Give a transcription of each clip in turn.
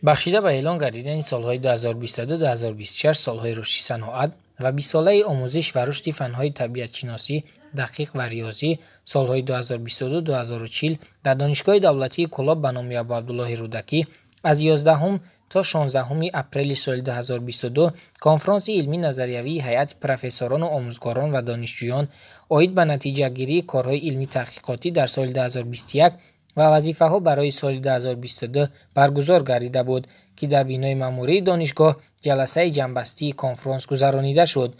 Бахшида ба эълон гардидани солҳои 2022-2026 солҳои рушди саноат ва 20-солаи омӯзиш ва рушди фанҳои табиатшиносӣ, дақиқ ва риёзӣ солҳои 2022-2040 дар Донишгоҳи давлатии Кӯлоб ба номи Абуабдуллоҳи Рӯдакӣ аз 11 то 16 апрели соли 2022 конфронси илмӣ назариявии ҳайати профессорону омӯзгорон ва донишҷӯён оид ба натиҷагирии корҳои илмӣ таҳқиқотӣ дар соли 2021 ва вазифаҳо барои соли 2022 баргузор гардида буд, ки дар бинои маъмурии донишгоҳ ҷаласаи ҷамъбастии конфронс гузаронида шуд.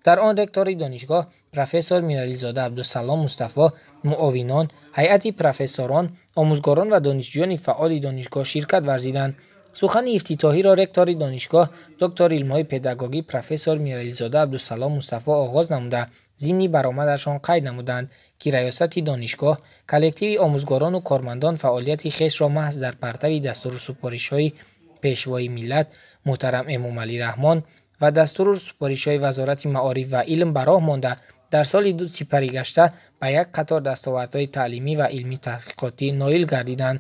Дар он ректори донишгоҳ профессор Мирализода Абдусалом Мустафо, муовинон, ҳайати профессорон, омӯзгорон ва донишҷӯёни фаъоли донишгоҳ ширкат варзиданд. Сухани ифтитоҳиро ректори донишгоҳ, доктори илмҳои педагогӣ профессор Мирализода Абдусалом Мустафо оғоз намуда, зимни баромадашон қайд намуданд, ки раёсати донишгоҳ, коллективи омӯзгорону кормандон фаъолияти хешро маҳз дар партави дастуру супоришҳои Пешвои миллат муҳтарам Эмомалӣ Раҳмон ва дастуру супоришҳои Вазорати маориф ва илм ба роҳ монда, дар соли сипаригашта ба як қатор дастовардҳои таълимӣ ва илмӣ таҳқиқотӣ ноил гардиданд.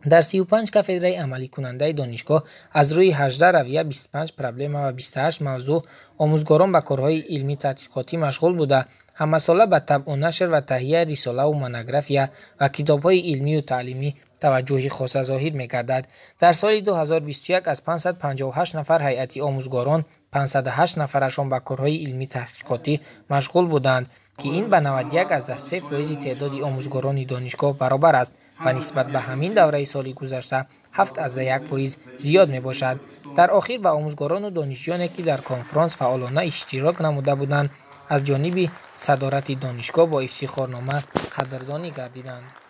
Дар 35 кафедраи амаликунандаи донишгоҳ аз рӯи 18 равия, 25 проблема ва 28 мавзӯъ омӯзгорон ба корҳои илмӣ таҳқиқотӣ машғул буда, ҳамасола ба табъу нашр ва таҳияи рисолаву монография ва китобҳои илмию таълимӣ таваҷҷӯҳи хоса зоҳир мегардад. Дар соли 2021 аз 558 нафар ҳайати омӯзгорон 508 нафарашон ба корҳои илмӣ таҳқиқотӣ машғул буданд, ки ин ба 91,3 фоизи теъдоди омӯзгорони донишгоҳ баробар аст ва нисбат ба ҳамин давраи соли гузашта 7,1 фоиз зиёд мебошад. Дар охир ба омӯзгорону донишҷӯёне, ки дар конфронс фаъолона иштирок намуда буданд, аз ҷониби садорати донишгоҳ бо ифтихорнома қадрдонӣ гардиданд.